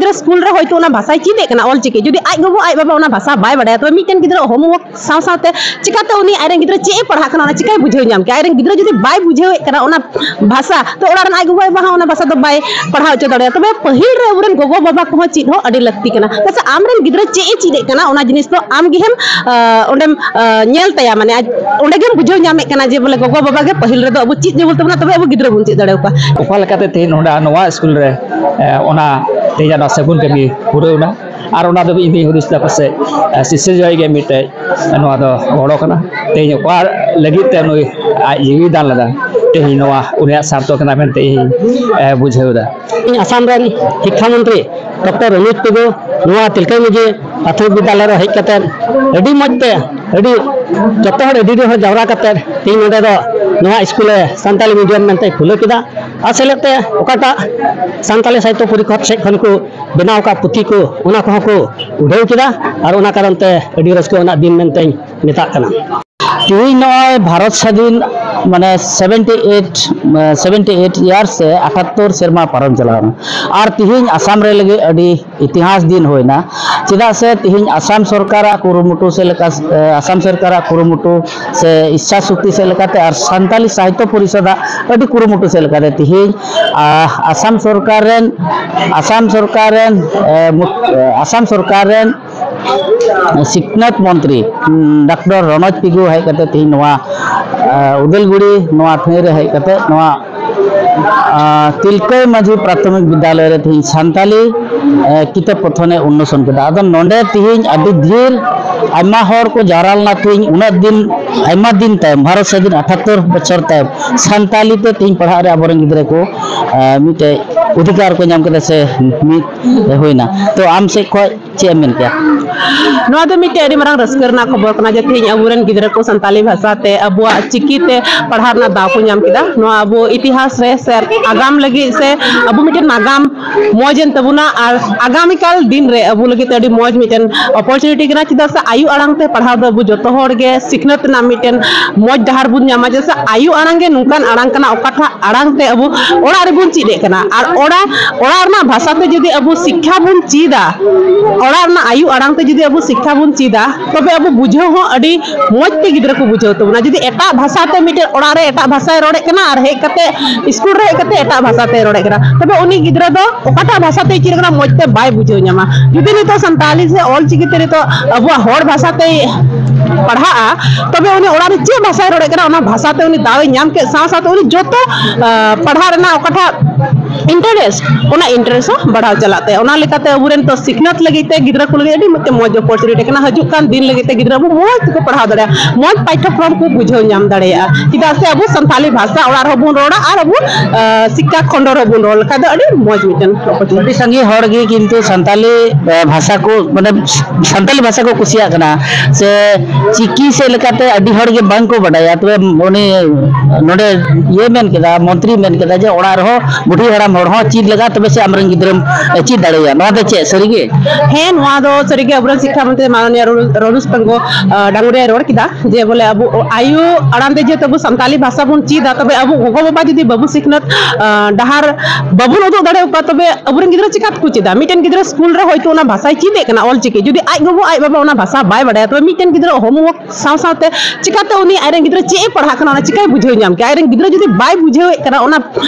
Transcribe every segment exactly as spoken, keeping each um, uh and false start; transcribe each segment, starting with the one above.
ᱜᱤᱫᱽᱨᱟᱹ ᱥᱠᱩᱞ ᱨᱮ ᱦᱚᱭᱛᱳ ᱚᱱᱟ ᱵᱷᱟᱥᱟᱭ ᱪᱮᱫ ᱮᱫ ᱠᱟᱱᱟ, ᱚᱞ ᱪᱤᱠᱤ, ᱡᱩᱫᱤ ᱟᱡ ᱜᱚᱜᱚ ᱟᱡ ᱵᱟᱵᱟ ᱚᱱᱟ ᱵᱷᱟᱥᱟ ᱵᱟᱭ ᱵᱟᱰᱟᱭᱟ, ᱛᱚᱵᱮ ᱢᱤᱫᱴᱮᱱ ᱜᱤᱫᱽᱨᱟᱹ ᱦᱳᱢᱣᱟᱨᱠ ᱥᱟᱶ ᱥᱟᱶᱛᱮ ᱪᱤᱠᱟᱛᱮ ᱩᱱᱤ ᱟᱡᱨᱮᱱ ᱜᱤᱫᱽᱨᱟᱹ ᱪᱮᱫ ᱮ ᱯᱟᱲᱦᱟᱜ ᱠᱟᱱᱟ, ᱚᱱᱟ ᱪᱤᱠᱟᱭ ᱵᱩᱡᱷᱟᱹᱣ ᱧᱟᱢ ᱠᱮᱭᱟ? ᱟᱡᱨᱮᱱ ᱜᱤᱫᱽᱨᱟᱹ ᱡᱩᱫᱤ ᱵᱟᱭ ᱵᱩᱡᱷᱟᱹᱣᱮᱫ ᱠᱟᱱᱟ ᱚᱱᱟ ᱵᱷᱟᱥᱟ, ᱛᱚ ᱚᱲᱟᱜ ᱨᱮᱱ ᱟᱡ ᱜᱚᱜᱚ ᱟᱡ ᱵᱟᱵᱟ ᱦᱚᱸ ᱚᱱᱟ ᱵᱷᱟᱥᱟ ᱫᱚ ᱵᱟᱭ ᱯᱟᱲᱦᱟᱣ ᱦᱚᱪᱚ ᱫᱟᱲᱮᱭᱟᱜᱼᱟ᱾ ᱛᱚᱵᱮ ᱯᱟᱹᱦᱤᱞ ᱨᱮ ᱟᱵᱚᱨᱮᱱ ᱜᱚᱜᱚ ᱵᱟᱵᱟ ᱠᱚᱦᱚᱸ ᱪᱮᱫ ᱦᱚᱸ ᱟᱹᱰᱤ ᱞᱟᱹᱠᱛᱤ ᱠᱟᱱᱟ᱾ ᱪᱮᱫᱟᱜ ᱥᱮ ᱟᱢᱨᱮᱱ ᱜᱤᱫᱽᱨᱟᱹ ᱪᱮᱫ ᱮ ᱪᱮᱫ ᱮᱫ ᱠᱟᱱᱟ, ᱚᱱᱟ ᱡᱤᱱᱤᱥ ᱫᱚ ᱟᱢ ᱜᱮᱦᱮᱢ, ᱟᱸ, ᱚᱸᱰᱮᱢ, ᱟᱸ, ᱧᱮᱞ ᱛᱟᱭᱟ, ᱢᱟᱱᱮ ᱟᱡ ᱚᱸᱰᱮ ᱜᱮᱢ ᱵᱩᱡᱷᱟᱹᱣ ᱧᱟᱢᱮᱫ ᱠᱟᱱᱟ ᱡᱮ ᱵᱚᱞᱮ ᱜᱚᱜᱚ ᱵᱟᱵᱟ ᱜᱮ ᱯᱟᱹᱦᱤᱞ ᱨᱮᱫᱚ ᱟᱵᱚ ᱪᱮᱫ ᱡᱟᱹᱨᱩᱲ ᱛᱟᱵᱚᱱᱟ, ᱛᱚᱵᱮ ᱟᱵᱚ ᱜᱤᱫᱽᱨᱟᱹ ᱵᱚᱱ ᱪᱮᱫ ᱫᱟᱲᱮᱭᱟᱠᱚᱣᱟ᱾ ᱚᱠᱟ ᱞᱮᱠᱟᱛᱮ ᱛᱮᱦᱮᱧ ᱱᱚᱰᱮ ᱱᱚᱣᱟ ᱥᱠᱩᱞ ᱨᱮ, ᱮ, ᱚᱱᱟ ᱛᱮᱦᱮᱧᱟᱜ ᱱᱚᱣᱟ ᱥᱟᱹᱜᱩᱱ ᱠᱟᱹᱢᱤ ᱯᱩᱨᱟᱹᱣ ᱮᱱᱟ᱾ ᱟᱨ ᱚᱱᱟ ᱫᱚ ᱤᱧ ᱫᱩᱧ ᱦᱩᱫᱤᱥ ᱮᱫᱟ ᱯᱟᱥᱮᱡ, ᱮ, ᱥᱤᱥᱤᱨ ᱡᱚᱭ ᱜᱮ ᱢᱤᱫᱴᱮᱡ ᱱᱚᱣᱟ ᱫᱚ ᱜᱚᱲᱚ ᱠᱟᱱᱟ᱾ ᱛᱮᱦᱮᱧ ᱚᱠᱟ ᱞᱟᱹᱜᱤᱫ ᱛᱮ ᱱᱩᱭ ᱟᱡ ᱡᱤᱣᱤ ᱫᱟᱱ ᱞᱮᱫᱟ, ᱛᱮᱦᱮᱧ ᱱᱚᱣᱟ ᱩᱱᱤᱭᱟᱜ ᱥᱟᱨᱛᱷᱚᱠ ᱠᱟᱱᱟ ᱢᱮᱱᱛᱮ ᱤᱧ, ᱮ, ᱵᱩᱡᱷᱟᱹᱣ ᱮᱫᱟ᱾ ᱤᱧ ᱟᱥᱟᱢ ᱨᱮᱱ ᱥᱤᱠᱠᱷᱟ ᱢᱚᱱᱛᱨᱤ ᱰᱚᱠᱴᱚᱨ ᱨᱚᱱᱳᱡᱽ ᱯᱮᱜᱩ ᱱᱚᱣᱟ ᱛᱤᱞᱠᱟᱹ ᱢᱟᱹᱡᱷᱤ ᱯᱨᱟᱛᱷᱚᱢᱤᱠ ᱵᱤᱫᱽᱫᱟᱞᱚᱭ ᱨᱮ ᱦᱮᱡ ᱠᱟᱛᱮ ᱟᱹᱰᱤ ᱢᱚᱡᱽ ᱛᱮ, ᱟᱹᱰᱤ, ᱡᱚᱛᱚ ᱦᱚᱲ ᱟᱹᱰᱤ ᱰᱷᱮᱨ ᱦᱚᱲ ᱡᱟᱣᱨᱟ ᱠᱟᱛᱮ ᱛᱮᱦᱮᱧ ᱱᱚᱰᱮ ᱫᱚ ᱱᱚᱣᱟ ᱥᱠᱩᱞ ᱨᱮ ᱥᱟᱱᱛᱟᱞᱤ ᱢᱤᱰᱤᱭᱟᱢ ᱢᱮᱱᱛᱮ ᱠᱷᱩᱞᱟᱹᱣ ᱠᱮᱫᱟ᱾ ᱟᱨ ᱥᱮᱞᱮᱫ ᱛᱮ ᱚᱠᱟᱴᱟᱜ ᱥᱟᱱᱛᱟᱞᱤ ᱥᱟᱦᱤᱛᱛᱚ ᱯᱚᱨᱤᱥᱚᱫᱽ ᱥᱮᱫ ᱠᱷᱚᱱ ᱠᱚ ᱵᱮᱱᱟᱣ ᱟᱠᱟᱫ ᱯᱩᱛᱷᱤ ᱠᱚ, ᱚᱱᱟ ᱠᱚᱦᱚᱸ ᱠᱚ ᱩᱰᱷᱟᱹᱣ ᱠᱮᱫᱟ᱾ ᱟᱨ ᱚᱱᱟ ᱠᱟᱨᱚᱱ ᱛᱮ ᱟᱹᱰᱤ ᱨᱟᱹᱥᱠᱟᱹ ᱟᱱᱟᱜ ᱫᱤᱱ ᱢᱮᱱᱛᱮᱧ ᱢᱮᱛᱟᱜ ᱠᱟᱱᱟ᱾ ᱛᱮᱦᱮᱧ ᱱᱚᱜᱼᱚᱭ ᱵᱷᱟᱨᱚᱛ ᱥᱟᱹᱫᱷᱤᱱ, ᱢᱟᱱᱮ, seventy eight, seventy eight year ᱥᱮ ᱟᱴᱷᱟᱛᱛᱳᱨ ᱥᱮᱨᱢᱟ ᱯᱟᱨᱚᱢ ᱪᱟᱞᱟᱣ ᱮᱱᱟ᱾ ᱟᱨ ᱛᱮᱦᱮᱧ ᱟᱥᱟᱢ ᱨᱮ ᱞᱟᱹᱜᱤᱫ ᱟᱹᱰᱤ ᱤᱛᱤᱦᱟᱥ ᱫᱤᱱ ᱦᱩᱭᱱᱟ᱾ ᱪᱮᱫᱟᱜ ᱥᱮ ᱛᱮᱦᱮᱧ ᱟᱥᱟᱢ ᱥᱚᱨᱠᱟᱨᱟᱜ ᱠᱩᱨᱩᱢᱩᱴᱩ ᱥᱮᱫ ᱞᱮᱠᱟ, ᱮ, ᱟᱥᱟᱢ ᱥᱚᱨᱠᱟᱨᱟᱜ ᱠᱩᱨᱩᱢᱩᱴᱩ ᱥᱮ ᱤᱪᱪᱷᱟ ᱥᱚᱠᱛᱤ ᱥᱮᱫ ᱞᱮᱠᱟᱛᱮ ᱟᱨ ᱥᱟᱱᱛᱟᱞᱤ ᱥᱟᱦᱤᱛᱛᱚ ᱯᱚᱨᱤᱥᱚᱫᱟᱜ ᱟᱹᱰᱤ ᱠᱩᱨᱩᱢᱩᱴᱩ ᱥᱮᱫ ᱞᱮᱠᱟᱛᱮ ᱛᱮᱦᱮᱧ, ᱟ, ᱟᱥᱟᱢ ᱥᱚᱨᱠᱟᱨ ᱨᱮᱱ, ᱟᱥᱟᱢ ᱥᱚᱨᱠᱟᱨ ᱨᱮᱱ, ᱮ, ᱢᱩᱠ-, ᱮ, ᱟᱥᱟᱢ ᱥᱚᱨᱠᱟᱨ ᱨᱮᱱ ᱥᱤᱠᱷᱱᱟᱹᱛ ᱢᱚᱱᱛᱨᱤ, ᱩᱸ, ᱰᱟᱠᱛᱚᱨ ᱨᱚᱱᱚᱡᱽ ᱯᱤᱜᱩ ᱦᱮᱡ ᱠᱟᱛᱮ ᱛᱮᱦᱮᱧ ᱱᱚᱣᱟ, ᱟ, ᱩᱫᱟᱞᱜᱩᱲᱤ ᱱᱚᱣᱟ ᱴᱷᱟᱹᱭ ᱨᱮ ᱦᱮᱡ ᱠᱟᱛᱮ ᱱᱚᱣᱟ, ᱟ, ᱛᱤᱞᱠᱟᱹ ᱢᱟᱹᱡᱷᱤ ᱯᱨᱟᱛᱷᱚᱢᱤᱠ ᱵᱤᱫᱽᱫᱟᱞᱚᱭ ᱨᱮ ᱛᱮᱦᱮᱧ ᱥᱟᱱᱛᱟᱞᱤ, ᱮ, ᱠᱤᱛᱟᱹᱵ ᱯᱚᱛᱷᱚᱱᱮ ᱩᱱᱢᱳᱪᱚᱱ ᱠᱮᱫᱟ᱾ ᱟᱫᱚ ᱱᱚᱰᱮ ᱛᱮᱦᱮᱧ ᱟᱹᱰᱤ ᱰᱷᱮᱨ ᱟᱭᱢᱟ ᱦᱚᱲ ᱠᱚ ᱡᱟᱣᱨᱟ ᱞᱮᱱᱟ ᱛᱮᱦᱮᱧ, ᱩᱱᱟᱹᱜ ᱫᱤᱱ, ᱟᱭᱢᱟ ᱫᱤᱱ ᱛᱟᱭᱚᱢ, ᱵᱷᱟᱨᱚᱛ ᱥᱟᱹᱫᱷᱤᱱ ᱟᱴᱷᱟᱛᱛᱳᱨ ᱵᱚᱪᱷᱚᱨ ᱛᱟᱭᱚᱢ ᱥᱟᱱᱛᱟᱞᱤ ᱛᱮ ᱛᱮᱦᱮᱧ ᱯᱟᱲᱦᱟᱜ ᱨᱮ ᱟᱵᱚᱨᱮᱱ ᱜᱤᱫᱽᱨᱟᱹ ᱠᱚ, ᱮ, ᱢᱤᱫᱴᱮᱡ ᱚᱫᱷᱤᱠᱟᱨ ᱠᱚ ᱧᱟᱢ ᱠᱮᱫᱟ ᱥᱮ ᱢᱤᱫ ᱦᱩᱭᱱᱟ᱾ ᱛᱚ ᱟᱢ ᱥᱮᱫ ᱠᱷᱚᱡ ᱪᱮᱫ ᱮᱢ ᱢᱮᱱ ᱠᱮᱭᱟ? ᱱᱚᱣᱟ ᱫᱚ ᱢᱤᱫᱴᱮᱱ ᱟᱹᱰᱤ ᱢᱟᱨᱟᱝ ᱨᱟᱹᱥᱠᱟᱹ ᱨᱮᱱᱟᱜ ᱠᱷᱚᱵᱚᱨ ᱠᱟᱱᱟ ᱡᱮ ᱛᱮᱦᱮᱧ ᱟᱵᱚᱨᱮᱱ ᱜᱤᱫᱽᱨᱟᱹ ᱠᱚ ᱥᱟᱱᱛᱟᱞᱤ ᱵᱷᱟᱥᱟ ᱛᱮ, ᱟᱵᱚᱣᱟᱜ ᱪᱤᱠᱤ ᱛᱮ ᱯᱟᱲᱦᱟᱣ ᱨᱮᱱᱟᱜ ᱫᱟᱣ ᱠᱚ ᱧᱟᱢ ᱠᱮᱫᱟ᱾ ᱱᱚᱣᱟ ᱟᱵᱚ ᱤᱛᱤᱦᱟᱥ ᱨᱮ ᱥᱮ ᱟᱜᱟᱢ ᱞᱟᱹᱜᱤᱫ ᱥᱮ ᱟᱵᱚ ᱢᱤᱫᱴᱮᱱ ᱱᱟᱜᱟᱢ ᱢᱚᱡᱽ ᱮᱱ ᱛᱟᱵᱚᱱᱟ᱾ ᱟᱨ ᱟᱜᱟᱢᱤ ᱠᱟᱞ ᱫᱤᱱ ᱨᱮ ᱟᱵᱚ ᱞᱟᱹᱜᱤᱫ ᱛᱮ ᱟᱹᱰᱤ ᱢᱚᱡᱽ ᱢᱤᱫᱴᱮᱱ opportunity ᱠᱟᱱᱟ, ᱪᱮᱫᱟᱜ ᱥᱮ ᱟᱭᱳ ᱟᱲᱟᱝ ᱛᱮ ᱯᱟᱲᱦᱟᱣ ᱫᱚ ᱟᱵᱚ ᱡᱚᱛᱚ ᱦᱚᱲ ᱜᱮ ᱥᱤᱠᱷᱱᱟᱹᱛ ᱨᱮᱱᱟᱜ ᱢᱤᱫᱴᱮᱱ ᱢᱚᱡᱽ ᱰᱟᱦᱟᱨ ᱵᱚᱱ ᱧᱟᱢᱟ᱾ ᱪᱮᱫᱟᱜ ᱥᱮ ᱟᱭᱳ ᱟᱲᱟᱝ ᱜᱮ ᱱᱚᱝᱠᱟᱱ ᱟᱲᱟᱝ ᱠᱟᱱᱟ, ᱚᱠᱟᱴᱟᱜ ᱟᱲᱟᱝ ᱛᱮ ᱟᱵᱚ ᱚᱲᱟᱜ ᱨᱮᱵᱚᱱ ᱪᱮᱫ ᱮᱫ ᱠᱟᱱᱟ᱾ ᱟᱨ ᱚᱲᱟᱜ, ᱚᱲᱟᱜ ᱨᱮᱱᱟᱜ ᱵᱷᱟᱥᱟ ᱛᱮ ᱡᱩᱫᱤ ᱟᱵᱚ ᱥᱤᱠᱠᱷᱟ ᱵᱚᱱ ᱪᱮᱫᱟ, ᱚᱲᱟᱜ ᱨᱮᱱᱟᱜ ᱟᱭᱳ ᱟᱲᱟᱝ ᱛᱮ ᱡᱩᱫᱤ ᱟᱵᱚ ᱥᱤᱠᱠᱷᱟ ᱵᱚᱱ ᱪᱮᱫᱟ, ᱛᱚᱵᱮ ᱟᱵᱚ ᱵᱩᱡᱷᱟᱹᱣ ᱦᱚᱸ ᱟᱹᱰᱤ ᱢᱚᱡᱽ ᱛᱮ ᱜᱤᱫᱽᱨᱟᱹ ᱠᱚ ᱵᱩᱡᱷᱟᱹᱣ ᱛᱟᱵᱚᱱᱟ᱾ ᱡᱩᱫᱤ ᱮᱴᱟᱜ ᱵᱷᱟᱥᱟ ᱛᱮ ᱢᱤᱫᱴᱮᱱ ᱚᱲᱟᱜ ᱨᱮ ᱮᱴᱟᱜ ᱵᱷᱟᱥᱟᱭ ᱨᱚᱲᱮᱫ ᱠᱟᱱᱟ ᱟᱨ ᱦᱮᱡ ᱠᱟᱛᱮ ᱥᱠᱩᱞ ᱨᱮ ᱦᱮᱡ ᱠᱟᱛᱮ ᱮᱴᱟᱜ ᱵᱷᱟᱥᱟ ᱛᱮᱭ ᱨᱚᱲᱮᱫ ᱠᱟᱱᱟ, ᱛᱚᱵᱮ ᱩᱱᱤ ᱜᱤᱫᱽᱨᱟᱹ ᱫᱚ ᱚᱠᱟᱴᱟᱜ ᱵᱷᱟᱥᱟ ᱛᱮᱭ ᱪᱮᱫ ᱠᱟᱱᱟ ᱢᱚᱡᱽ ᱛᱮ ᱵᱟᱭ ᱵᱩᱡᱷᱟᱹᱣ ᱧᱟᱢᱟ᱾ ᱡᱩᱫᱤ ᱱᱤᱛᱚᱜ ᱥᱟᱱᱛᱟᱞᱤ ᱥᱮ ᱚᱞ ᱪᱤᱠᱤ ᱛᱮ ᱱᱤᱛᱚᱜ ᱟᱵᱚᱣᱟᱜ ᱦᱚᱲ ᱵᱷᱟᱥᱟ ᱛᱮᱭ ᱯᱟᱲᱦᱟᱜᱼᱟ, ᱛᱚᱵᱮ ᱩᱱᱤ ᱚᱲᱟᱜ ᱨᱮ ᱪᱮᱫ ᱵᱷᱟᱥᱟᱭ ᱨᱚᱲᱮᱫ ᱠᱟᱱᱟ, ᱚᱱᱟ ᱵᱷᱟᱥᱟ ᱛᱮ ᱩᱱᱤ ᱫᱟᱣ ᱮ ᱧᱟᱢ ᱠᱮᱫ ᱥᱟᱶ ᱥᱟᱶᱛᱮ ᱩᱱᱤ ᱡᱚᱛᱚ, ᱟᱸ, ᱯᱟᱲᱦᱟᱜ ᱨᱮᱱᱟᱜ ᱚᱠᱟᱴᱟᱜ interest, ᱚᱱᱟ interest ᱦᱚᱸ ᱵᱟᱲᱦᱟᱣ ᱪᱟᱞᱟᱜ ᱛᱟᱭᱟ᱾ ᱚᱱᱟ ᱞᱮᱠᱟᱛᱮ ᱟᱵᱚᱨᱮᱱ ᱛᱚ ᱥᱤᱠᱷᱱᱟᱹᱛ ᱞᱟᱹᱜᱤᱫ ᱛᱮ ᱜᱤᱫᱽᱨᱟᱹ ᱠᱚ ᱞᱟᱹᱜᱤᱫ ᱟᱹᱰᱤ ᱢᱤᱫᱴᱮᱱ ᱢᱚᱡᱽ opportunity ᱠᱟᱱᱟ᱾ ᱦᱤᱡᱩᱜ ᱠᱟᱱ ᱫᱤᱱ ᱞᱟᱹᱜᱤᱫ ᱛᱮ ᱜᱤᱫᱽᱨᱟᱹ ᱟᱵᱚ ᱢᱚᱡᱽ ᱛᱮᱠᱚ ᱯᱟᱲᱦᱟᱣ ᱫᱟᱲᱮᱭᱟᱜᱼᱟ, ᱢᱚᱡᱽ ᱯᱟᱴᱷᱚᱠᱨᱚᱢ ᱠᱚ ᱵᱩᱡᱷᱟᱹᱣ ᱧᱟᱢ ᱫᱟᱲᱮᱭᱟᱜᱼᱟ, ᱪᱮᱫᱟᱜ ᱥᱮ ᱟᱵᱚ ᱥᱟᱱᱛᱟᱞᱤ ᱵᱷᱟᱥᱟ ᱚᱲᱟᱜ ᱨᱮᱦᱚᱸ ᱵᱚᱱ ᱨᱚᱲᱟ ᱟᱨ ᱟᱵᱚ, ᱟᱸ, ᱥᱤᱠᱠᱷᱟ ᱠᱷᱚᱸᱰ ᱨᱮᱦᱚᱸ ᱵᱚᱱ ᱨᱚᱲ ᱞᱮᱠᱷᱟᱡ ᱫᱚ ᱟᱹᱰᱤ ᱢᱚᱡᱽ ᱢᱤᱫᱴᱮᱱ opportunity᱾ ᱟᱹᱰᱤ ᱥᱟᱸᱜᱮ ᱦᱚᱲ ᱜᱮ ᱠᱤᱱᱛᱩ ᱥᱟᱱᱛᱟᱞᱤ, ᱟᱸ, ᱵᱷᱟᱥᱟ ᱠᱚ, ᱢᱟᱱᱮ ᱥᱟᱱᱛᱟᱞᱤ ᱵᱷᱟᱥᱟ ᱠᱚ ᱠᱩᱥᱤᱭᱟᱜ ᱠᱟᱱᱟ, ᱥᱮ ᱪᱤᱠᱤ ᱥᱮᱫ ᱞᱮᱠᱟᱛᱮ ᱟᱹᱰᱤ ᱦᱚᱲ ᱜᱮ ᱵᱟᱝ ᱠᱚ ᱵᱟᱰᱟᱭᱟ᱾ ᱛᱚᱵᱮ ᱩᱱᱤ ᱱᱚᱰᱮ ᱤᱭᱟᱹ ᱢᱮᱱ ᱠᱮᱫᱟ, ᱢᱚᱱᱛᱨᱤ ᱢᱮᱱ ᱠᱮᱫᱟ ᱡᱮ ᱚᱲᱟᱜ ᱨᱮᱦᱚᱸ ᱵᱩᱰᱷᱤ ᱦᱟᱲᱟᱢ ᱦᱚᱲ ᱦᱚᱸ ᱪᱮᱫ ᱞᱟᱜᱟᱜᱼᱟ, ᱛᱚᱵᱮ ᱥᱮ ᱟᱢᱨᱮᱱ ᱜᱤᱫᱽᱨᱟᱹᱢ ᱪᱮᱫ ᱫᱟᱲᱮᱣᱟᱭᱟ᱾ ᱱᱚᱣᱟ ᱫᱚ ᱪᱮᱫ ᱥᱟᱹᱨᱤ ᱜᱮ? ᱦᱮᱸ, ᱱᱚᱣᱟ ᱫᱚ ᱥᱟᱹᱨᱤ ᱜᱮ ᱟᱵᱚᱨᱮᱱ ᱥᱤᱠᱠᱷᱟ ᱢᱚᱱᱛᱨᱤ ᱢᱟᱱᱚᱱᱤᱭᱟ ᱨᱚᱱᱩ-, ᱨᱚᱱᱩᱡᱽ ᱯᱮᱝᱜᱚ, ᱟᱸ, ᱰᱟᱝᱜᱚᱨᱤᱭᱟᱭ ᱨᱚᱲ ᱠᱮᱫᱟ ᱡᱮ ᱵᱚᱞᱮ ᱟᱵᱚ ᱟᱭᱳ ᱟᱲᱟᱝ ᱛᱮ ᱡᱮᱦᱮᱛᱩ ᱟᱵᱚ ᱥᱟᱱᱛᱟᱞᱤ ᱵᱷᱟᱥᱟ ᱵᱚᱱ ᱪᱮᱫᱟ, ᱛᱚᱵᱮ ᱟᱵᱚ ᱜᱚᱜᱚ ᱵᱟᱵᱟ ᱡᱩᱫᱤ ᱵᱟᱵᱚ ᱥᱤᱠᱷᱱᱟᱹᱛ, ᱟᱸ, ᱰᱟᱦᱟᱨ ᱵᱟᱵᱚᱱ ᱩᱫᱩᱜ ᱫᱟᱲᱮᱭᱟᱠᱚᱣᱟ, ᱛᱚᱵᱮ ᱟᱵᱚᱨᱮᱱ ᱜᱤᱫᱽᱨᱟᱹ ᱪᱤᱠᱟ ᱛᱮᱠᱚ ᱪᱮᱫᱟ? ᱢᱤᱫᱴᱮᱱ ᱜᱤᱫᱽᱨᱟᱹ ᱥᱠᱩᱞ ᱨᱮ ᱦᱚᱭᱛᱳ ᱚᱱᱟ ᱵᱷᱟᱥᱟᱭ ᱪᱮᱫ ᱮᱫ ᱠᱟᱱᱟ, ᱚᱞ ᱪᱤᱠᱤ, ᱡᱩᱫᱤ ᱟᱡ ᱜᱚᱜᱚ ᱟᱡ ᱵᱟᱵᱟ ᱚᱱᱟ ᱵᱷᱟᱥᱟ ᱵᱟᱭ ᱵᱟᱰᱟᱭᱟ, ᱛᱚᱵᱮ ᱢᱤᱫᱴᱮᱱ ᱜᱤᱫᱽᱨᱟᱹ homework ᱥᱟᱶ ᱥᱟᱶᱛᱮ ᱪᱤᱠᱟᱛᱮ ᱩᱱᱤ ᱟᱡᱨᱮᱱ ᱜᱤᱫᱽᱨᱟᱹ ᱪᱮᱫ ᱮ ᱯᱟᱲᱦᱟᱜ ᱠᱟᱱᱟ, ᱚᱱᱟ ᱪᱤᱠᱟᱭ ᱵᱩᱡᱷᱟᱹᱣ ᱧᱟᱢ ᱠᱮᱭᱟ? ᱟᱡᱨᱮᱱ ᱜᱤᱫᱽᱨᱟᱹ ᱡᱩᱫᱤ ᱵᱟᱭ ᱵᱩᱡᱷᱟᱹᱣᱮᱫ ᱠᱟᱱᱟ ᱚᱱᱟ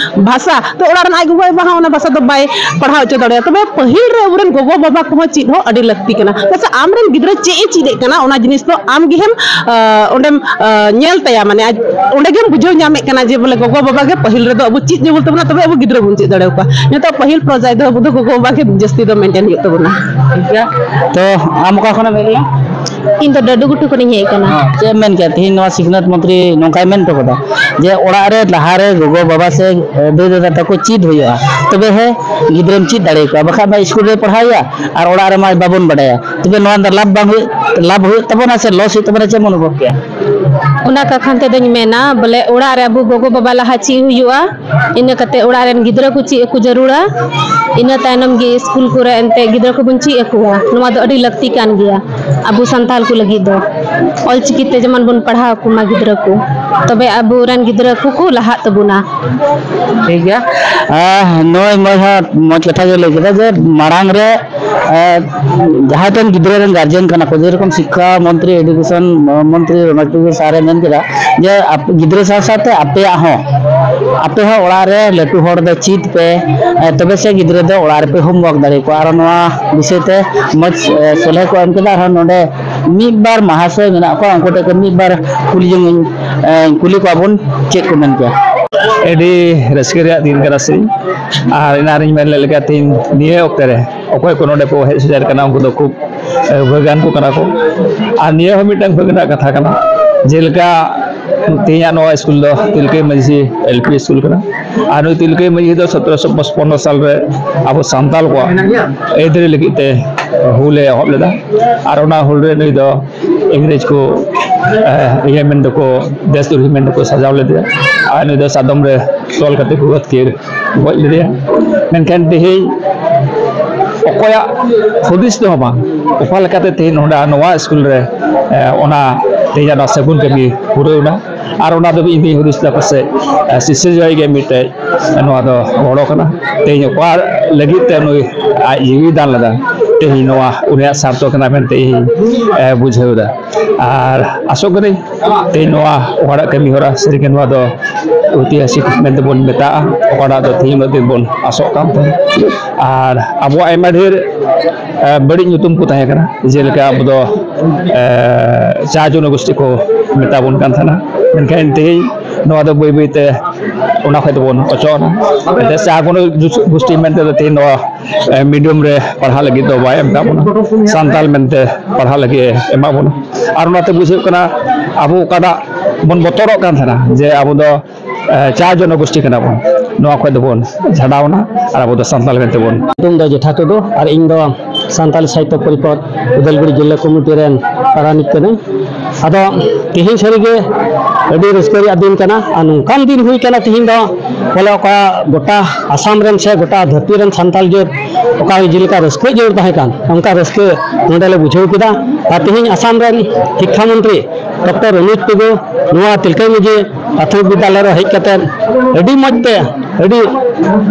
ᱵᱷᱟᱥᱟ, ᱛᱚ ᱚᱲᱟᱜ ᱨᱮᱱ ᱟᱡ ᱜᱚᱜᱚ ᱵᱟᱵᱟ ᱦᱚᱸ ᱚᱱᱟ ᱵᱷᱟᱥᱟ ᱫᱚ ᱵᱟᱭ ᱯᱟᱲᱦᱟᱣ ᱦᱚᱪᱚ ᱫᱟᱲᱮᱭᱟᱜᱼᱟ᱾ ᱛᱚᱵᱮ ᱯᱟᱹᱦᱤᱞ ᱨᱮ ᱟᱵᱚᱨᱮᱱ ᱜᱚᱜᱚ ᱵᱟᱵᱟ ᱠᱚᱦᱚᱸ ᱪᱮᱫ ᱦᱚᱸ ᱟᱹᱰᱤ ᱞᱟᱹᱠᱛᱤ ᱠᱟᱱᱟ᱾ ᱪᱮᱫᱟᱜ ᱥᱮ ᱟᱢᱨᱮᱱ ᱜᱤᱫᱽᱨᱟᱹ ᱪᱮᱫ ᱮ ᱪᱮᱫ ᱮᱫ ᱠᱟᱱᱟ, ᱚᱱᱟ ᱡᱤᱱᱤᱥ ᱫᱚ ᱟᱢ ᱜᱮ ᱦᱮᱢ, ᱟᱸ, ᱚᱸᱰᱮᱢ, ᱟᱸ, ᱧᱮᱞ ᱛᱟᱭᱟ, ᱢᱟᱱᱮ ᱟᱡ ᱚᱸᱰᱮ ᱜᱮᱢ ᱵᱩᱡᱷᱟᱹᱣ ᱧᱟᱢᱮᱫ ᱠᱟᱱᱟ ᱡᱮ ᱵᱚᱞᱮ ᱜᱚᱜᱚ ᱵᱟᱵᱟ ᱜᱮ ᱯᱟᱹᱦᱤᱞ ᱨᱮᱫᱚ ᱟᱵᱚ ᱪᱮᱫ ᱡᱟᱹᱨᱩᱲ ᱛᱟᱵᱚᱱᱟ, ᱛᱚᱵᱮ ᱟᱵᱚ ᱜᱤᱫᱽᱨᱟᱹ ᱵᱚᱱ ᱪᱮᱫ ᱫᱟᱲᱮᱭᱟᱠᱚᱣᱟ᱾ ᱱᱤᱛᱚᱜ ᱯᱟᱹᱦᱤᱞ ᱯᱚᱨᱡᱟᱭ ᱫᱚ ᱟᱵᱚ ᱫᱚ ᱜᱚᱜᱚ ᱵᱟᱵᱟ ᱜᱮ ᱡᱟᱹᱥᱛᱤ ᱫᱚ maintain ᱦᱩᱭᱩᱜ ᱛᱟᱵᱚᱱᱟ᱾ ᱴᱷᱤᱠ ᱜᱮᱭᱟ᱾ ᱛᱚ ᱟᱢ ᱚᱠᱟ ᱠᱷᱚᱱᱮᱢ ᱦᱮᱡ ᱞᱮᱱᱟ? ᱤᱧ ᱫᱚ ᱰᱟᱹᱰᱩ ᱜᱷᱩᱴᱩ ᱠᱷᱚᱱᱤᱧ ᱦᱮᱡ ᱟᱠᱟᱱᱟ᱾ ᱦᱮᱸ, ᱪᱮᱫ ᱮᱢ ᱢᱮᱱ ᱠᱮᱭᱟ ᱛᱮᱦᱮᱧ ᱱᱚᱣᱟ ᱥᱤᱠᱷᱱᱟᱹᱛ ᱢᱚᱱᱛᱨᱤ ᱱᱚᱝᱠᱟᱭ ᱢᱮᱱ ᱦᱚᱴᱚ ᱠᱟᱫᱟ ᱡᱮ ᱚᱲᱟᱜ ᱨᱮ ᱞᱟᱦᱟ ᱨᱮ ᱜᱚᱜᱚ ᱵᱟᱵᱟ ᱥᱮ, ᱮ, ᱫᱟᱹᱭ ᱫᱟᱫᱟ ᱛᱟᱠᱚ ᱪᱮᱫ ᱦᱩᱭᱩᱜᱼᱟ, ᱛᱚᱵᱮ ᱦᱮᱸ, ᱜᱤᱫᱽᱨᱟᱹᱢ ᱪᱮᱫ ᱫᱟᱲᱮ ᱟᱠᱚᱣᱟ, ᱵᱟᱠᱷᱟᱡ ᱢᱟ ᱥᱠᱩᱞ ᱨᱮ ᱯᱟᱲᱦᱟᱣᱮᱭᱟ ᱟᱨ ᱚᱲᱟᱜ ᱨᱮᱢᱟ ᱵᱟᱵᱚᱱ ᱵᱟᱰᱟᱭᱟ᱾ ᱛᱚᱵᱮ ᱱᱚᱣᱟ ᱫᱚ ᱞᱟᱵᱷ ᱵᱟᱝ ᱦᱩᱭᱩᱜ, ᱞᱟᱵᱷ ᱦᱩᱭᱩᱜ ᱛᱟᱵᱚᱱᱟ ᱥᱮ ᱞᱚᱥ ᱦᱩᱭᱩᱜ ᱛᱟᱵᱚᱱᱟ, ᱪᱮᱫ ᱮᱢ ᱚᱱᱩᱵᱷᱚᱵ ᱠᱮᱭᱟ? ᱚᱱᱟ ᱠᱟᱛᱷᱟ ᱛᱮᱫᱚᱧ ᱢᱮᱱᱟ, ᱵᱚᱞᱮ, ᱚᱲᱟᱜ ᱨᱮ ᱟᱵᱚ ᱜᱚᱜᱚ ᱵᱟᱵᱟ ᱞᱟᱦᱟ ᱪᱮᱫ ᱦᱩᱭᱩᱜᱼᱟ, ᱤᱱᱟᱹ ᱠᱟᱛᱮ ᱚᱲᱟᱜ ᱨᱮᱱ ᱜᱤᱫᱽᱨᱟᱹ ᱠᱚ ᱪᱮᱫ ᱟᱠᱚ ᱡᱟᱹᱨᱩᱲᱟ, ᱤᱱᱟᱹ ᱛᱟᱭᱱᱚᱢ ᱜᱮ ᱥᱠᱩᱞ ᱠᱚᱨᱮ ᱮᱱᱛᱮ ᱜᱤᱫᱽᱨᱟᱹ ᱠᱚᱵᱚᱱ ᱪᱮᱫ ᱟᱠᱚᱣᱟ᱾ ᱱᱚᱣᱟ ᱫᱚ ᱟᱹᱰᱤ ᱞᱟᱹᱠᱛᱤ ᱠᱟᱱ ᱜᱮᱭᱟ ᱟᱵᱚ ᱥᱟᱱᱛᱟᱲ ᱠᱚ ᱞᱟᱹᱜᱤᱫ ᱫᱚ᱾ ᱚᱞᱪᱤᱠᱤ ᱛᱮ ᱡᱮᱢᱚᱱ ᱵᱚᱱ ᱯᱟᱲᱦᱟᱣ ᱠᱚᱢᱟ ᱜᱤᱫᱽᱨᱟᱹ ᱠᱚ, ᱛᱚᱵᱮ ᱟᱵᱚᱨᱮᱱ ᱜᱤᱫᱽᱨᱟᱹ ᱠᱚᱠᱚ ᱞᱟᱦᱟᱜ ᱛᱟᱵᱚᱱᱟ᱾ ᱴᱷᱤᱠ ᱜᱮᱭᱟ᱾ ᱟᱨ ᱱᱚᱜᱼᱚᱭ ᱢᱚᱡᱽ ᱦᱟᱸᱜ, ᱢᱚᱡᱽ ᱠᱟᱛᱷᱟ ᱜᱮ ᱞᱟᱹᱭ ᱠᱮᱫᱟ ᱡᱮ ᱢᱟᱲᱟᱝ ᱨᱮ, ᱟᱨ ᱡᱟᱦᱟᱸᱭ ᱴᱷᱮᱱ ᱜᱤᱫᱽᱨᱟᱹ ᱨᱮᱱ ᱜᱟᱨᱡᱮᱱ ᱠᱟᱱᱟ ᱠᱚ, ᱡᱮᱨᱚᱠᱚᱢ ᱥᱤᱠᱠᱷᱟ ᱢᱚᱱᱛᱨᱤ, ᱮᱰᱩᱠᱮᱥᱚᱱ ᱢᱚᱱᱛᱨᱤ ᱨᱚᱢᱮᱥ ᱴᱩᱰᱩ ᱥᱟᱨᱮ ᱢᱮᱱ ᱠᱮᱫᱟ ᱡᱮ ᱟᱯ-, ᱜᱤᱫᱽᱨᱟᱹ ᱥᱟᱶ ᱥᱟᱶᱛᱮ ᱟᱯᱮᱭᱟᱜ ᱦᱚᱸ, ᱟᱯᱮ ᱦᱚᱸ ᱚᱲᱟᱜ ᱨᱮ ᱞᱟᱹᱴᱩ ᱦᱚᱲ ᱫᱚ ᱪᱮᱫ ᱯᱮ, ᱮ, ᱛᱚᱵᱮ ᱥᱮ ᱜᱤᱫᱽᱨᱟᱹ ᱫᱚ ᱚᱲᱟᱜ ᱨᱮᱯᱮ ᱦᱳᱢᱣᱟᱨᱠ ᱫᱟᱲᱮ ᱟᱠᱚᱣᱟ᱾ ᱟᱨ ᱱᱚᱣᱟ ᱵᱤᱥᱚᱭ ᱛᱮ ᱢᱚᱡᱽ, ᱮ, ᱥᱚᱞᱦᱮ ᱠᱚ ᱮᱢ ᱠᱮᱫᱟ᱾ ᱟᱨᱦᱚᱸ ᱱᱚᱰᱮ ᱢᱤᱫ ᱵᱟᱨ ᱢᱟᱦᱟᱥᱚᱭ ᱢᱮᱱᱟᱜ ᱠᱚᱣᱟ, ᱩᱱᱠᱩ ᱴᱷᱮᱱ ᱠᱷᱚᱱ ᱢᱤᱫ ᱵᱟᱨ ᱠᱩᱞᱤ ᱡᱚᱝ ᱤᱧ, ᱮ, ᱠᱩᱞᱤ ᱠᱚᱣᱟ ᱵᱚᱱ, ᱪᱮᱫ ᱠᱚ ᱢᱮᱱ ᱠᱮᱭᱟ? ᱟᱹᱰᱤ ᱨᱟᱹᱥᱠᱟᱹ ᱨᱮᱭᱟᱜ ᱫᱤᱱ ᱠᱟᱱᱟ ᱥᱮ, ᱟᱨ ᱮᱱᱟᱝ ᱨᱤᱧ ᱢᱮᱱ ᱞᱮᱫ ᱞᱮᱠᱟ, ᱛᱮᱦᱮᱧ ᱱᱤᱭᱟᱹ ᱚᱠᱛᱮ ᱨᱮ ᱚᱠᱚᱭ ᱠᱚ ᱱᱚᱰᱮ ᱠᱚ ᱦᱮᱡ ᱥᱮᱴᱮᱨ ᱠᱟᱱᱟ, ᱩᱱᱠᱩ ᱫᱚ ᱠᱷᱩᱵ, ᱮ, ᱵᱷᱟᱹᱜᱟᱱ ᱠᱚ ᱠᱟᱱᱟ ᱠᱚ᱾ ᱟᱨ ᱱᱤᱭᱟᱹ ᱦᱚᱸ ᱢᱤᱫᱴᱟᱝ ᱵᱷᱟᱹᱜᱟᱹᱱᱟᱜ ᱠᱟᱛᱷᱟ ᱠᱟᱱᱟ, ᱡᱮᱞᱮᱠᱟ ᱛᱮᱦᱮᱧᱟᱜ ᱱᱚᱣᱟ ᱥᱠᱩᱞ ᱫᱚ ᱛᱤᱞᱠᱟᱹ ᱢᱟᱹᱡᱷᱤ ᱮᱞ ᱯᱤ ᱥᱠᱩᱞ ᱠᱟᱱᱟ᱾ ᱟᱨ ᱱᱩᱭ ᱛᱤᱞᱠᱟᱹ ᱢᱟᱹᱡᱷᱤ ᱫᱚ ᱥᱚᱛᱨᱚᱥᱚ ᱯᱚᱪᱯᱚᱱᱱᱚ ᱥᱟᱞ ᱨᱮ ᱟᱵᱚ ᱥᱟᱱᱛᱟᱲ ᱠᱚᱣᱟᱜ ᱟᱹᱭᱫᱟᱹᱨᱤ ᱞᱟᱹᱜᱤᱫ ᱛᱮ ᱦᱩᱞᱮ ᱮᱦᱚᱵ ᱞᱮᱫᱟ᱾ ᱟᱨ ᱚᱱᱟ ᱦᱩᱞ ᱨᱮ ᱱᱩᱭ ᱫᱚ ᱤᱝᱨᱮᱡᱽ ᱠᱚ, ᱮ, ᱤᱭᱟᱹ ᱢᱮᱱ ᱫᱚᱠᱚ, ᱫᱮᱥ ᱫᱨᱳᱦᱤ ᱢᱮᱱ ᱫᱚᱠᱚ ᱥᱟᱡᱟᱣ ᱞᱮᱫᱮᱭᱟ᱾ ᱟᱨ ᱱᱩᱭ ᱫᱚ ᱥᱟᱫᱚᱢ ᱨᱮ ᱛᱚᱞ ᱠᱟᱛᱮ ᱠᱚ ᱟᱹᱛᱠᱤᱨ ᱜᱚᱡ ᱞᱮᱫᱮᱭᱟ᱾ ᱢᱮᱱᱠᱷᱟᱱ ᱛᱮᱦᱮᱧ ᱚᱠᱚᱭᱟᱜ ᱦᱩᱫᱤᱥ ᱛᱮᱦᱚᱸ ᱵᱟᱝ, ᱚᱠᱟ ᱞᱮᱠᱟᱛᱮ ᱛᱮᱦᱮᱧ ᱱᱚᱰᱮ ᱱᱚᱣᱟ ᱥᱠᱩᱞ ᱨᱮ, ᱮ, ᱚᱱᱟ ᱛᱮᱦᱮᱧᱟᱜ ᱱᱚᱣᱟ ᱥᱟᱹᱜᱩᱱ ᱠᱟᱹᱢᱤ ᱯᱩᱨᱟᱹᱣ ᱮᱱᱟ᱾ ᱟᱨ ᱚᱱᱟ ᱫᱚ ᱤᱧ ᱫᱩᱧ ᱦᱩᱫᱤᱥ ᱮᱫᱟ ᱯᱟᱥᱮᱡ, ᱮ, ᱥᱤᱥᱤᱨ ᱡᱟᱹᱣᱤᱡ ᱜᱮ ᱢᱤᱫᱴᱮᱡ ᱱᱚᱣᱟ ᱫᱚ ᱜᱚᱲᱚ ᱠᱟᱱᱟ᱾ ᱛᱮᱦᱮᱧ ᱚᱠᱟ ᱞᱟᱹᱜᱤᱫ ᱛᱮ ᱱᱩᱭ ᱟᱡ ᱡᱤᱣᱤ ᱫᱟᱱ ᱞᱮᱫᱟ, ᱛᱮᱦᱮᱧ ᱱᱚᱣᱟ ᱩᱱᱤᱭᱟᱜ ᱥᱟᱨᱛᱷᱚᱠ ᱠᱟᱱᱟ ᱢᱮᱱᱛᱮ ᱤᱧ, ᱮ, ᱵᱩᱡᱷᱟᱹᱣ ᱮᱫᱟ᱾ ᱟᱨ ᱟᱥᱚᱜ ᱠᱟᱹᱱᱟᱹᱧ ᱛᱮᱦᱮᱧ ᱱᱚᱣᱟ ᱚᱠᱟᱴᱟᱜ ᱠᱟᱹᱢᱤ ᱦᱚᱨᱟ ᱥᱟᱹᱨᱤᱜᱮ ᱱᱚᱣᱟ ᱫᱚ ᱳᱭᱛᱤᱦᱟᱥᱤᱠ ᱢᱮᱱᱛᱮ ᱵᱚᱱ ᱢᱮᱛᱟᱜᱼᱟ, ᱚᱠᱟᱴᱟᱜ ᱫᱚ ᱛᱮᱦᱮᱧ ᱩᱱᱟᱹᱜ ᱫᱤᱱ ᱵᱚᱱ ᱟᱥᱚᱜ ᱠᱟᱱ ᱛᱟᱦᱮᱸᱫ᱾ ᱟᱨ ᱟᱵᱚᱣᱟᱜ ᱟᱭᱢᱟ ᱰᱷᱮᱨ, ᱮ, ᱵᱟᱹᱲᱤᱡ ᱧᱩᱛᱩᱢ ᱠᱚ ᱛᱟᱦᱮᱸ ᱠᱟᱱᱟ, ᱡᱮᱞᱮᱠᱟ ᱟᱵᱚ ᱫᱚ, ᱮ, ᱪᱟ ᱡᱚᱱᱚᱜᱳᱥᱴᱤ ᱠᱚ ᱢᱮᱛᱟ ᱵᱚᱱ ᱠᱟᱱ ᱛᱟᱦᱮᱱᱟ, ᱢᱮᱱᱠᱷᱟᱱ ᱛᱮᱦᱮᱧ ᱱᱚᱣᱟ ᱫᱚ ᱵᱟᱹᱭ ᱵᱟᱹᱭ ᱛᱮ ᱚᱱᱟ ᱠᱷᱚᱱ ᱫᱚᱵᱚᱱ ᱚᱪᱚᱜ ᱮᱱᱟ᱾ ᱮᱱᱛᱮ ᱪᱟ ᱡᱚᱱᱚᱜᱳᱥᱴᱤ ᱢᱮᱱᱛᱮ ᱫᱚ ᱛᱮᱦᱮᱧ ᱱᱚᱣᱟ, ᱮ, ᱢᱤᱰᱤᱭᱟᱢ ᱨᱮ ᱯᱟᱲᱦᱟᱜ ᱞᱟᱹᱜᱤᱫ ᱫᱚ ᱵᱟᱭ ᱮᱢ ᱠᱟᱜ ᱵᱚᱱᱟ, ᱥᱟᱱᱛᱟᱲ ᱢᱮᱱᱛᱮ ᱯᱟᱲᱦᱟᱜ ᱞᱟᱹᱜᱤᱫ ᱮ ᱮᱢᱟ ᱵᱚᱱᱟ᱾ ᱟᱨ ᱚᱱᱟᱛᱮ ᱵᱩᱡᱷᱟᱹᱜ ᱠᱟᱱᱟ, ᱟᱵᱚ ᱚᱠᱟᱴᱟᱜ ᱵᱚᱱ ᱵᱚᱛᱚᱨᱚᱜ ᱠᱟᱱ ᱛᱟᱦᱮᱱᱟ ᱡᱮ ᱟᱵᱚ ᱫᱚ, ᱮ, ᱪᱟ ᱡᱚᱱᱚᱜᱳᱥᱴᱤ ᱠᱟᱱᱟ ᱵᱚᱱ, ᱱᱚᱣᱟ ᱠᱷᱚᱱ ᱫᱚᱵᱚᱱ ᱪᱷᱟᱰᱟᱣᱱᱟ ᱟᱨ ᱟᱵᱚ ᱫᱚ ᱥᱟᱱᱛᱟᱲ ᱢᱮᱱᱛᱮ ᱵᱚᱱ ᱧᱩᱛᱩᱢ ᱫᱚ ᱡᱮᱴᱷᱟ ᱴᱩᱰᱩ ᱟᱨ ᱤᱧ ᱫᱚ ᱥᱟᱱᱛᱟᱞᱤ ᱥᱟᱦᱤᱛᱛᱚ ᱯᱚᱨᱤᱥᱚᱫᱽ ᱩᱫᱟᱞᱜᱩᱲᱤ ᱡᱤᱞᱟᱹ ᱠᱚᱢᱤᱴᱤ ᱨᱮᱱ ᱯᱟᱨᱟᱱᱤᱠ ᱠᱟᱹᱱᱟᱹᱧ᱾ ᱟᱫᱚ ᱛᱮᱦᱮᱧ ᱥᱟᱹᱨᱤᱜᱮ ᱟᱹᱰᱤ ᱨᱟᱹᱥᱠᱟᱹ ᱨᱮᱭᱟᱜ ᱫᱤᱱ ᱠᱟᱱᱟ ᱟᱨ ᱱᱚᱝᱠᱟᱱ ᱫᱤᱱ ᱦᱩᱭ ᱠᱟᱱᱟ ᱛᱮᱦᱮᱧ ᱫᱚ ᱵᱚᱞᱮ ᱚᱠᱟ ᱜᱚᱴᱟ ᱟᱥᱟᱢ ᱨᱮᱱ ᱥᱮ ᱜᱚᱴᱟ ᱫᱷᱟᱹᱨᱛᱤ ᱨᱮᱱ ᱥᱟᱱᱛᱟᱲ ᱡᱟᱹᱛ ᱚᱠᱟ ᱡᱮᱞᱮᱠᱟ ᱨᱟᱹᱥᱠᱟᱹ ᱡᱟᱹᱨᱩᱲ ᱛᱟᱦᱮᱸ ᱠᱟᱱ ᱚᱱᱠᱟ ᱨᱟᱹᱥᱠᱟᱹ ᱱᱚᱰᱮ ᱞᱮ ᱵᱩᱡᱷᱟᱹᱣ ᱠᱮᱫᱟ᱾ ᱟᱨ ᱛᱮᱦᱮᱧ ᱟᱥᱟᱢ ᱨᱮᱱ ᱥᱤᱠᱠᱷᱟ ᱢᱚᱱᱛᱨᱤ ᱰᱚᱠᱴᱚᱨ ᱨᱚᱱᱤᱛ ᱴᱩᱰᱩ ᱱᱚᱣᱟ ᱛᱤᱞᱠᱟᱹ ᱢᱟᱹᱡᱷᱤ ᱯᱨᱟᱛᱷᱚᱢᱤᱠ ᱵᱤᱫᱽᱫᱟᱞᱚᱭ ᱨᱮ ᱦᱮᱡ ᱠᱟᱛᱮ ᱟᱹᱰᱤ ᱢᱚᱡᱽ ᱛᱮ ᱟᱹᱰᱤ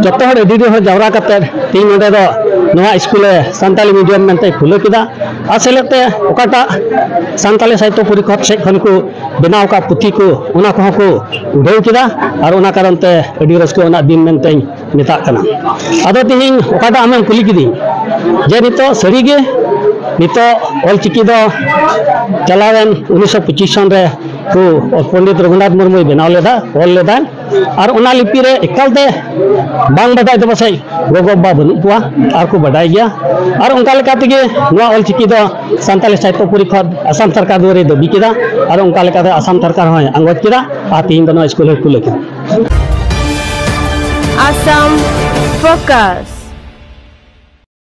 ᱡᱚᱛᱚ ᱦᱚᱲ ᱟᱹᱰᱤ ᱰᱷᱮᱨ ᱦᱚᱲ ᱡᱟᱣᱨᱟ ᱠᱟᱛᱮ ᱛᱮᱦᱮᱧ ᱱᱚᱰᱮ ᱫᱚ ᱱᱚᱣᱟ ᱥᱠᱩᱞ ᱮ ᱥᱟᱱᱛᱟᱞᱤ ᱢᱤᱰᱤᱭᱟᱢ ᱢᱮᱱᱛᱮ ᱠᱷᱩᱞᱟᱹᱣ ᱠᱮᱫᱟ᱾ ᱟᱨ ᱥᱮᱞᱮᱫ ᱛᱮ ᱚᱠᱟᱴᱟᱜ ᱥᱟᱱᱛᱟᱞᱤ ᱥᱟᱦᱤᱛᱛᱚ ᱯᱚᱨᱤᱥᱚᱫᱽ ᱥᱮᱫ ᱠᱷᱚᱱ ᱠᱚ ᱵᱮᱱᱟᱣ ᱟᱠᱟᱫ ᱯᱩᱛᱷᱤ ᱠᱚ ᱚᱱᱟ ᱠᱚᱦᱚᱸ ᱠᱚ ᱩᱰᱷᱟᱹᱣ ᱠᱮᱫᱟ᱾ ᱟᱨ ᱚᱱᱟ ᱠᱟᱨᱚᱱ ᱛᱮ ᱟᱹᱰᱤ ᱨᱟᱹᱥᱠᱟᱹ ᱟᱱᱟᱜ ᱫᱤᱱ ᱢᱮᱱᱛᱮᱧ ᱢᱮᱛᱟᱜ ᱠᱟᱱᱟ᱾ ᱟᱫᱚ ᱛᱮᱦᱮᱧ ᱚᱠᱟᱴᱟᱜ ᱟᱢᱮᱢ ᱠᱩᱞᱤ ᱠᱤᱫᱤᱧ ᱡᱮ ᱱᱤᱛᱚᱜ ᱥᱟᱹᱨᱤᱜᱮ ᱱᱤᱛᱚᱜ ᱚᱞᱪᱤᱠᱤ ᱫᱚ ᱪᱟᱞᱟᱣᱮᱱ ᱩᱱᱤᱥᱥᱚ ᱯᱚᱸᱪᱤᱥ ᱥᱚᱱ ᱨᱮ ᱠᱚ ᱯᱚᱱᱰᱤᱛ ᱨᱚᱜᱷᱩᱱᱟᱛᱷ ᱢᱩᱨᱢᱩᱭ ᱵᱮᱱᱟᱣ ᱞᱮᱫᱟ, ᱚᱞ ᱞᱮᱫᱟᱭ᱾ ᱟᱨ ᱚᱱᱟ ᱞᱤᱯᱤ ᱨᱮ ᱮᱠᱟᱞᱛᱮ ᱵᱟᱝ ᱵᱟᱰᱟᱭ ᱫᱚ ᱯᱟᱥᱮᱡ ᱜᱚᱜᱚ ᱵᱟᱵᱟ ᱵᱟᱹᱱᱩᱜ ᱠᱚᱣᱟ, ᱟᱨ ᱠᱚ ᱵᱟᱰᱟᱭ ᱜᱮᱭᱟ᱾ ᱟᱨ ᱚᱱᱠᱟ ᱞᱮᱠᱟ ᱛᱮᱜᱮ ᱱᱚᱣᱟ ᱚᱞᱪᱤᱠᱤ ᱫᱚ ᱥᱟᱱᱛᱟᱞᱤ ᱥᱟᱦᱤᱛᱛᱚ ᱯᱚᱨᱤᱥᱚᱫᱽ ᱟᱥᱟᱢ ᱥᱚᱨᱠᱟᱨ ᱫᱩᱣᱟᱹᱨᱮ ᱫᱟᱹᱵᱤ ᱠᱮᱫᱟ᱾ ᱟᱨ ᱚᱱᱠᱟ ᱞᱮᱠᱟᱛᱮ ᱟᱥᱟᱢ ᱥᱚᱨᱠᱟᱨ ᱦᱚᱸᱭ ᱟᱸᱜᱚᱪ ᱠᱮᱫᱟ᱾ ᱟᱨ ᱛᱮᱦᱮᱧ ᱫᱚ ᱱᱚᱣᱟ ᱥᱠᱩᱞ ᱦᱚᱸᱭ ᱠᱷᱩᱞᱟᱹᱣ ᱠᱮᱫᱟ᱾ Assam Focus.